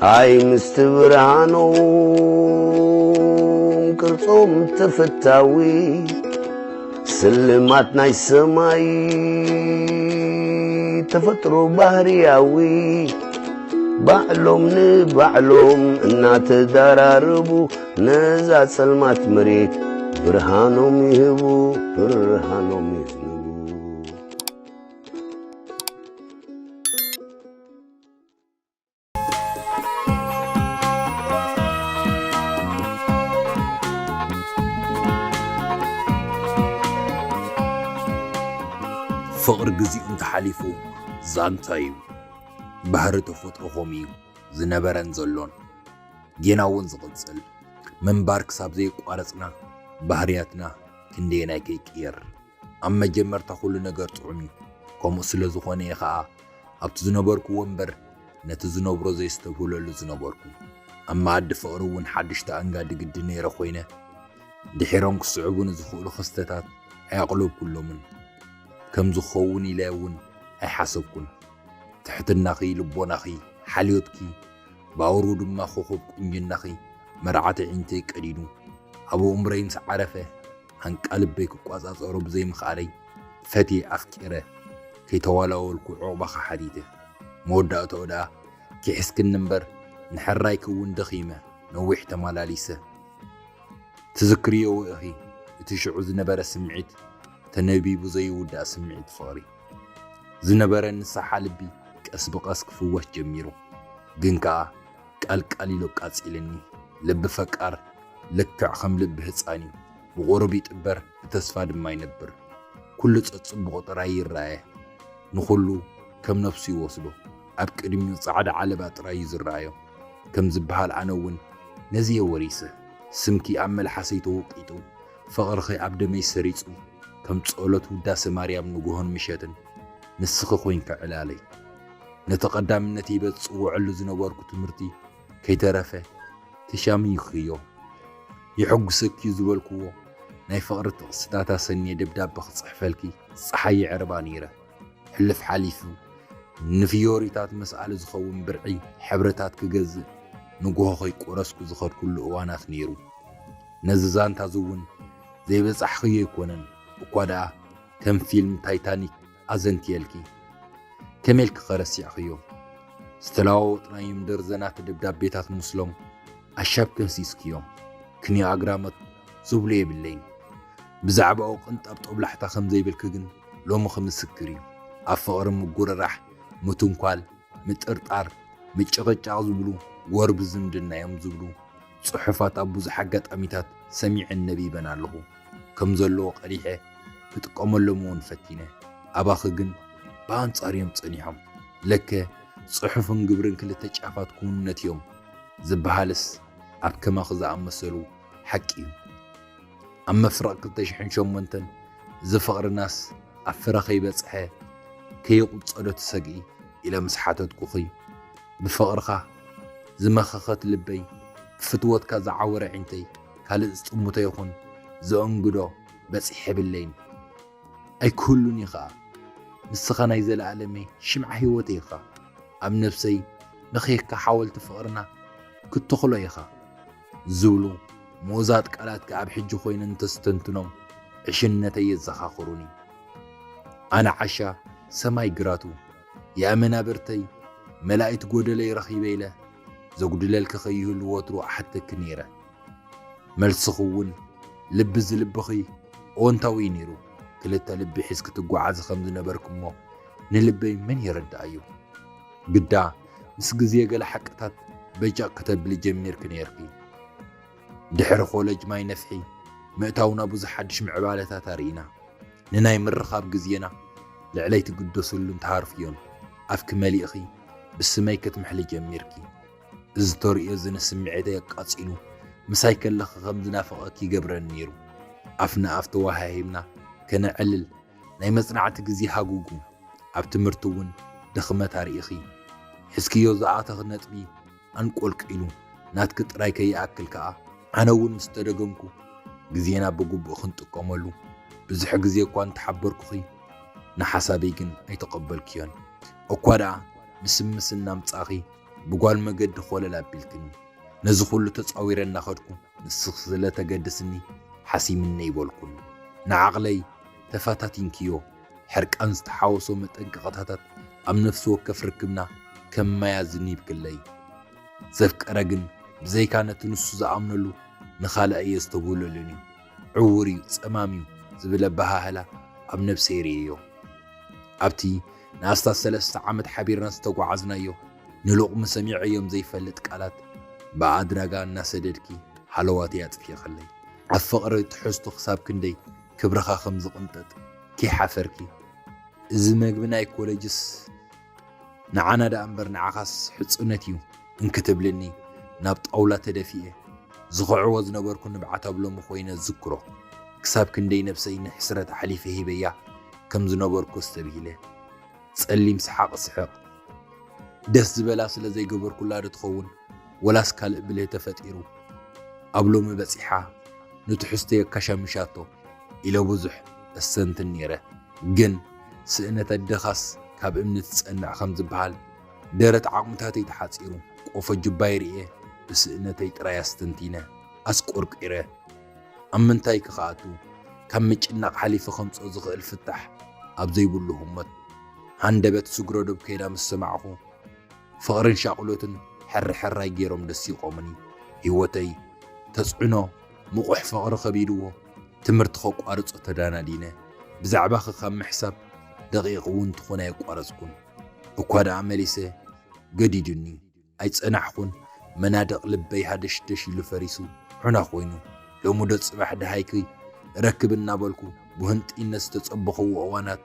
ኣይ ምስቲ ብርሃኖም ቅርጾም ተፈታዊ፣ ስልማት ናይ ሰማይ ተፈጥሮ ባህርያዊ፣ ባዕሎም ንባዕሎም እናተዳራረቡ፣ ነዛ ጸልማት መሬት ብርሃኖም ይህቡ፣ ብርሃኖም ይህቡ። ፍቕሪ ግዚኡ እንተሓሊፉ ዛንታ እዩ። ባህሪ ተፈጥሮ ኾም እዩ ዝነበረን ዘሎን። ጌና እውን ዝቕጽል። ምንባር ክሳብ ዘየቋረጽና ባህርያትና ክንደየናይ ከይቅየር። ኣብ መጀመርታ ኩሉ ነገር ጥዑም እዩ። ከምኡ ስለ ዝኾነ እየ ኸኣ ኣብቲ ዝነበርኩዎ እምበር ነቲ ዝነብሮ ዘየስተብህለሉ ዝነበርኩ። ኣብ መኣዲ ፍቕሪ እውን ሓድሽቲ ኣንጋዲ ግዲ ነይረ ኮይነ፣ ድሒሮም ክስዕቡ ንዝኽእሉ ክስተታት ኣየቕለብኩሎምን። ከም ዝኸውን ኢለ እውን ኣይሓሰብኩን። ትሕትናኺ፣ ልቦናኺ፣ ሓልዮትኪ፣ ብኣውሩ ድማ ኮኾብ ቁንጅናኺ መርዓት ኣዒንተይ ቀዲዱ። ኣብ ኣእምሮይ ምስ ዓረፈ፣ ሃንቃ ልበይ ክቋጻጸሮ ብዘይምኽኣለይ፣ ፈትየ ኣፍቂረ፣ ከይተዋላወልኩ ዑቕባኻ ሓቲተ። መወዳእታኡ ደኣ ኪሒስክኒ እምበር፣ ንሕራይ ክውን ደኺመ፣ ነዊሕ ተመላሊሰ። ትዝክርዮ ኢኺ፣ እቲ ሽዑ ዝነበረ ስምዒት፣ ተነቢቡ ዘይውዳእ ስምዒት ፍቕሪ። ዝነበረኒ ሳሓ ልቢ ቀስ ብቐስ ክፍወስ ጀሚሩ። ግን ከኣ ቃልቃል ኢሉ ኣቃጺልኒ። ልቢ ፈቃር ልክዕ ከም ልቢ ህጻን እዩ። ብቑሩብ ይጥበር፣ ብተስፋ ድማ ይነብር። ኩሉ ጸጽቡቑ ጥራይ ይረኣየ። ንኹሉ ከም ነብሱ ይወስዶ። ኣብ ቅድሚኡ ጻዕዳ ዓለባ ጥራይ እዩ ዝረኣዮ። ከም ዝበሃል ኣነ እውን ነዚ እየ ወሪሰ። ስምኪ ኣብ መልሓሰይ ተወቂጡ፣ ፍቕርኺ ኣብ ደመይ ሰሪጹ፣ ከም ጸሎት ውዳሴ ማርያም ንግሆን ምሸትን ንስኺ ኮይንኪ ዕላለይ። ነቲ ቀዳምነት ሂበ ዝጽውዐሉ ዝነበርኩ ትምህርቲ ከይተረፈ ተሻሚዩክዮ። የሐጉሰኪ ዝበልክዎ ናይ ፍቕሪ ጥቕስታት ኣሰንየ ደብዳበ ክጽሕፈልኪ ጸሓይ የዕርባ ነይረ። ሕልፍ ሓሊፉ ንፍዮሪታት መስኣሊ ዝኸውን ብርዒ ሕብርታት ክገዝእ ንግሆ ከይቆረስኩ ዝኸድኩሉ እዋናት ነይሩ። ነዚ ዛንታ እዚ እውን ዘይበጻሕኽዮ ኣይኮነን፣ እኳ ደኣ ከም ፊልም ታይታኒክ ኣዘንትየልኪ። ከመይ ኢልኪ ከ ረሲዕኽዮ? ዝተለዋወጥናዮም ደርዘናት ደብዳቤታት ምስሎም ኣሻብ ከንሲስክዮም። ክንዮ ኣግራሞት ዝብሎ የብለይን። ብዛዕባኡ ቅንጣብ ጦብላሕታ ከም ዘይብልኪ ግን ሎሚ ክምስክር እዩ። ኣብ ፍቕሪ ምጉርራሕ፣ ምትንኳል፣ ምጥርጣር፣ ምጭቕጫቕ ዝብሉ ጎርቢ ዝምድና እዮም ዝብሉ ጽሑፋት ኣብ ብዙሕ ኣጋጣሚታት ሰሚዐን ነቢበን ኣለኹ። ከም ዘለዎ ቀዲሐ ክጥቀመሎም እውን ፈቲነ። ኣባኺ ግን ብኣንጻር እዮም ጸኒሖም። ለከ ጽሑፍን ግብርን ክልተ ጫፋት ክውንነት እዮም ዝበሃልስ ኣብ ከማኺ ዝኣመሰሉ ሓቂ እዩ። ኣብ መፍረቕ ክልተ ሽሕን ሸሞንተን እዚ ፍቕርናስ ኣብ ፍረ ከይበጽሐ ከይቕጸሎ ትሰግኢ ኢለ ምስ ሓተትኩኺ፣ ብፍቕርኻ ዝመኸኸት ልበይ፣ ብፍትወትካ ዝዓወረ ኣዒንተይ ካልእ ዝጥምቶ ይኹን ዘእንግዶ በጺሐ የብለይን። ኣይክህሉን እዩ ኸኣ። ንስኻ ናይ ዘለኣለመይ ሽምዓ ህይወተይ ኢኻ። ኣብ ነብሰይ ነኺርካ ሓወልቲ ፍቕርና ክትተኽሎ ኢኻ ዝብሉ ምኡዛት ቃላት ከኣ ኣብ ሕጂ ኮይነ እንተስተንትኖም ዕሽነተይ የዘኻኽሩኒ። ኣነ ዓሻ ሰማይ ግራቱ፣ የኣመናብርተይ መላኢት ጎደለይ ረኺበ ኢለ ዘጉድለልኪ ከይህሉ ወትሩ እሓተኪ ነይረ። መልስኺ እውን ልቢ ዝልብኺ እወንታዊ እዩ ነይሩ። ክልተ ልቢ ሒዝኪ ትጓዓዚ ከም ዝነበርኪ እሞ ንልበይ መን ይርድኣዮ? ግዳ ምስ ግዜ ገለ ሓቅታት በጃቕ ከተብሊ ጀሚርኪ ነይርኪ። ድሕሪ ኮለጅ ማይ ነፍሒ ምእታውና ብዙሕ ሓድሽ ምዕባለታት ኣርኢና። ንናይ ምርኻብ ግዜና ልዕለይ ትግደስሉን ትሃርፍዮን ኣፍኪ መሊእኺ ብስመይ ክትምሕሊ ጀሚርኪ። እዚ ተርእዮ እዚ ንስምዒተይ ኣቃጺሉ ምሳይ ከለኺ ከም ዝናፍቐኪ ይገብረኒ ነይሩ። ኣፍ ንኣፍ ተወሃሂብና ከነዕልል ናይ መጽናዕቲ ግዜ ሃጉጉ። ኣብ ትምህርቲ እውን ድኽመት ኣርኢኺ። ሒዝክዮ ዝኣተኺ ነጥቢ ኣንቆልቂሉ ናትኪ ጥራይ ከይኣክል ከኣ ኣነ እውን ምስ ተደገምኩ ግዜና ብግቡእ ክንጥቀመሉ ብዙሕ ግዜ እኳ እንተሓበርኩኺ ንሓሳበይ ግን ኣይተቐበልክዮን። እኳ ደኣ ምስምስ እናምጻእኺ ብጓል መገዲ ኮለል ኣቢልክኒ። ነዚ ኩሉ ተጻዊረ እናኸድኩ ንስኺ ስለ ተገድስኒ ሓሲምኒ ኣይበልኩን። ንዓቕለይ ተፈታቲንክዮ። ሕርቃን ዝተሓወሶ መጠንቀቕታታት ኣብ ነፍሲ ወከፍ ርክብና ከም ማይ ኣዝኒብክለይ። ዘፍቀረ ግን ብዘይካ ነቲ ንሱ ዝኣምነሉ ንኻልእ ኣየስተብህለሉን እዩ። ዕዉር እዩ፣ ጸማም እዩ ዝብል ኣበሃህላ ኣብ ነብሰይ ርእየዮ። ኣብቲ ንኣስታት ሰለስተ ዓመት ሓቢርና ዝተጓዓዝናዮ ንሎቕሚ ሰሚዐዮም ዘይፈልጥ ቃላት ብኣድራጋ እናሰደድኪ ሃለዋተይ ኣጥፊእክለይ። ኣብ ፍቕሪ ትሕዝቶ ክሳብ ክንደይ ክብርኻ ከም ዝቕንጠጥ ከይሓፈርኪ። እዚ መግቢ ናይ ኮለጅስ ንዓና ደኣ እምበር ንዓኻስ ሕጽነት እዩ እንክትብልኒ ናብ ጣውላ ተደፊኤ ዝኽዕዎ ዝነበርኩ ንብዓት ኣብ ሎሚ ኮይነ ዝክሮ። ክሳብ ክንደይ ነብሰይ ንሕስረት ኣሕሊፈ ሂበያ ከም ዝነበርኩ ኣስተብሂለ። ጸሊም ሰሓቕ ስሕቕ። ደስ ዝበላ ስለ ዘይገበርኩላ ዶ ትኸውን ወላስ ካልእ ብልህ ተፈጢሩ ኣብ ሎሚ በጺሓ ንትሕዝቶይ ኣካሻሚሻቶ ኢለ ብዙሕ እስተንትን ነይረ። ግን ስእነት ኣደኻስ ካብ እምኒ ትጸንዕ ከም ዝበሃል ደረት ዓቕምታተይ ተሓጺሩ ቆፎ ጅባይ ርእየ ብስእነተይ ጥራይ ኣስተንቲነ ኣስቆርቂረ። ኣብ ምንታይ ክኸኣቱ ካብ ምጭናቕ ሓሊፈ ከምጽኦ ዝኽእል ፍታሕ ኣብ ዘይብሉ ህሞት ሃንደበት ስግረዶብ ከይዳ ምስ ሰማዕኹ ፍቕርን ሻቕሎትን ሕርሕራይ ገይሮም ደሲቖምኒ። ህይወተይ ተጽዕኖ ምቑሕ ፍቕሪ ከቢድዎ ትምህርቲ ከቋርጾ ተዳናዲነ። ብዛዕባኺ ካብ ምሕሳብ ደቂቕ እውን ትኹን ኣየቋረጽኩን። እኳ ደኣ መሊሰ ገዲዱኒ ኣይጸናሕኩን። መናድቕ ልበይ ሃደሽደሽ ኢሉ ፈሪሱ ዑና ኮይኑ። ሎሚ ዶ ጽባሕ ደሃይኪ እረክብ እናበልኩ ብህንጥይነት ዝተጸበኽዎ እዋናት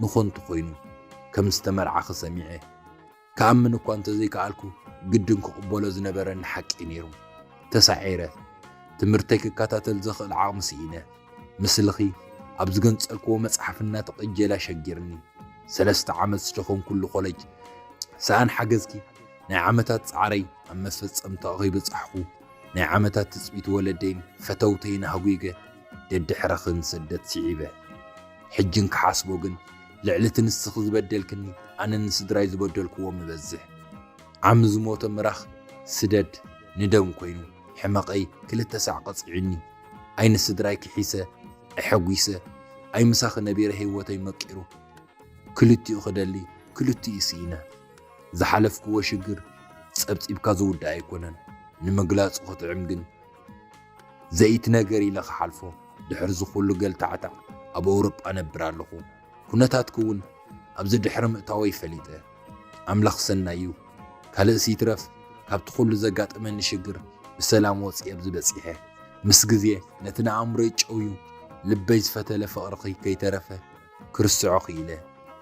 ንኾንቱ ኮይኑ ከም ዝተመርዓኺ ሰሚዐ። ክኣምን እኳ እንተዘይከኣልኩ ግድን ክቕበሎ ዝነበረኒ ሓቂ ነይሩ። ተሳዒረ። ትምህርተይ ክከታተል ዘኽእል ዓቕሚ ስኢነ። ምስልኺ ኣብ ዝገንጸልክዎ መጽሓፍ እናተቐጀለ ኣሸጊርኒ። ሰለስተ ዓመት ዝደኸምኩሉ ኮለጅ ሰኣን ሓገዝኪ ናይ ዓመታት ጻዕረይ ኣብ መፈጸምታኡ ከይበጻሕኩ ናይ ዓመታት ትጽቢት ወለደይን ፈተውተይን ኣህጒገ ደድሕረኺ ንስደት ስዒበ። ሕጂ እንክሓስቦ ግን ልዕሊ እቲ ንስኺ ዝበደልክኒ ኣነ ንስድራይ ዝበደልክዎም ይበዝሕ። ዓሚ ዝሞተ ምራኽ ስደድ ንደም ኮይኑ ሕመቐይ ክልተ ሳዕ ቀጺዑኒ። ኣይ ንስድራይ ክሒሰ ኣይ ሓጒሰ ኣይ ምሳኺ ነቢረ ህይወተይ መቂሩ ክልቲኡ ክደሊ ክልቲኡ ስኢነ። ዝሓለፍክዎ ሽግር ጸብጺብካ ዝውዳእ ኣይኮነን። ንምግላጹ ክጥዕም ግን ዘይትነገር ኢለ ክሓልፎ። ድሕሪ እዚ ኩሉ ገልታዕታዕ ኣብ ኣውሮጳ ነብር ኣለኹ። ኩነታትኪ እውን ኣብዚ ድሕሪ ምእታወይ ፈሊጠ። ኣምላኽ ሰናይ እዩ። ካልእስ ይትረፍ ካብቲ ኩሉ ዘጋጠመኒ ሽግር ብሰላም ወፂኤ ኣብዚ በፂሐ። ምስ ግዜ ነቲ ንኣእምሮይ ጨውዩ ልበይ ዝፈተለ ፍቕርኺ ከይተረፈ ክርስዖ ክኢለ።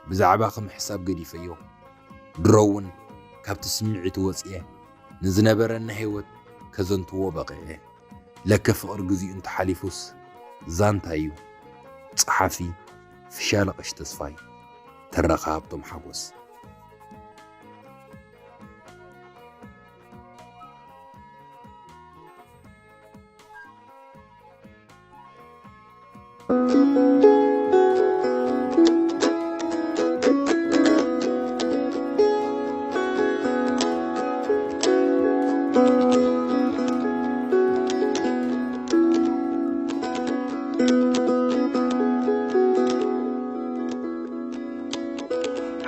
ብዛዕባኺ ምሕሳብ ገዲፈዮ። ድሮ እውን ካብቲ ስምዒት ወፂኤ ንዝነበረኒ ህይወት ከዘንትዎ በቒዐ። ለከ ፍቕሪ ግዚኡ እንተሓሊፉስ ዛንታ እዩ። ጸሓፊ ፍሻለ ቀሺ ተስፋይ። ተረኻ ሃብቶም ሓጎስ።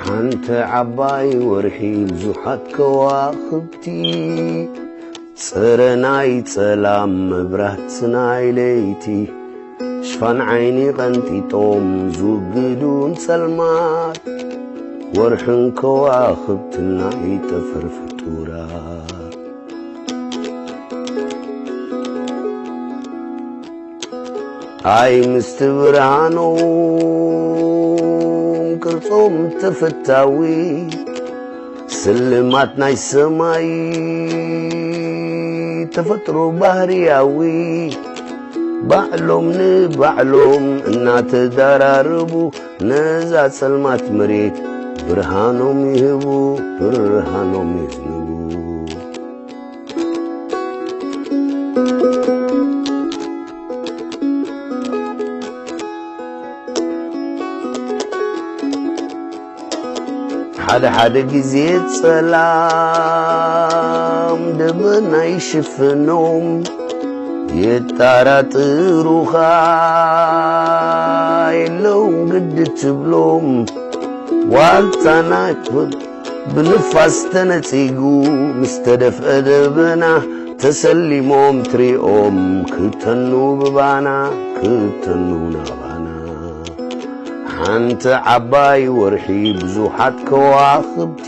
ሓንቲ ዓባይ ወርሒ ብዙሓት ከዋኽብቲ፣ ጽረ ናይ ጸላም መብራህቲ ናይ ለይቲ፣ ሽፋን ዓይኒ ቀንጢጦም ዝውግዱ ንጸልማት፣ ወርሕን ከዋኽብትን ናይ ጠፈር ፍጡራት። ኣይ ምስቲ ብርሃኖም ቅርጾም ተፈታዊ፣ ስልማት ናይ ሰማይ ተፈጥሮ ባህርያዊ፣ ባዕሎም ንባዕሎም እናተዳራረቡ ነዛ ጸልማት መሬት ብርሃኖም ይህቡ፣ ብርሃኖም ይህቡ። ሓደ ሓደ ግዜ ጸላም ደበና ይሽፍኖም የጣራጥሩኻ የለውም ግዲ ትብሎም ዋልታና ይክፍል ብንፋስ ተነጺጉ ምስ ተደፍአ ደበና ተሰሊሞም ትሪኦም ክተኑ ብባና ክተኑ ናባና ሓንቲ ዓባይ ወርሒ ብዙሓት ከዋኽብቲ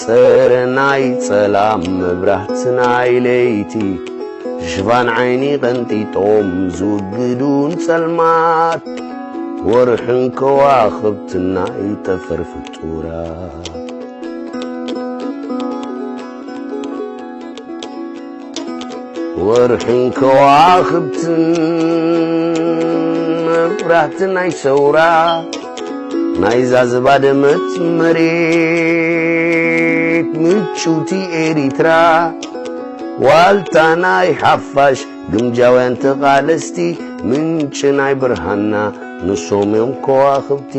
ጸረ ናይ ጸላም መብራህቲ ናይ ለይቲ ሽፋን ዓይኒ ቀንጢጦም ዝውግዱን ጸልማት ወርሕን ከዋኽብትን ናይ ጠፈር ፍጡራት ወርሕን ከዋኽብትን መብራህቲ ናይ ሰውራ ናይዛ ዝባደመት መሬት ምጩቲ ኤሪትራ ዋልታ ናይ ሓፋሽ ግምጃውያን ተቓለስቲ ምንጪ ናይ ብርሃንና ንሶም እዮም ከዋኽብቲ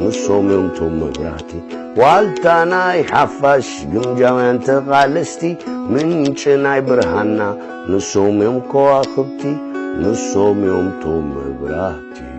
ንሶም እዮም ቶም መብራህቲ ዋልታ ናይ ሓፋሽ ግምጃውያን ተቓለስቲ ምንጪ ናይ ብርሃንና ንሶም እዮም ከዋኽብቲ ንሶም እዮም ቶም መብራህቲ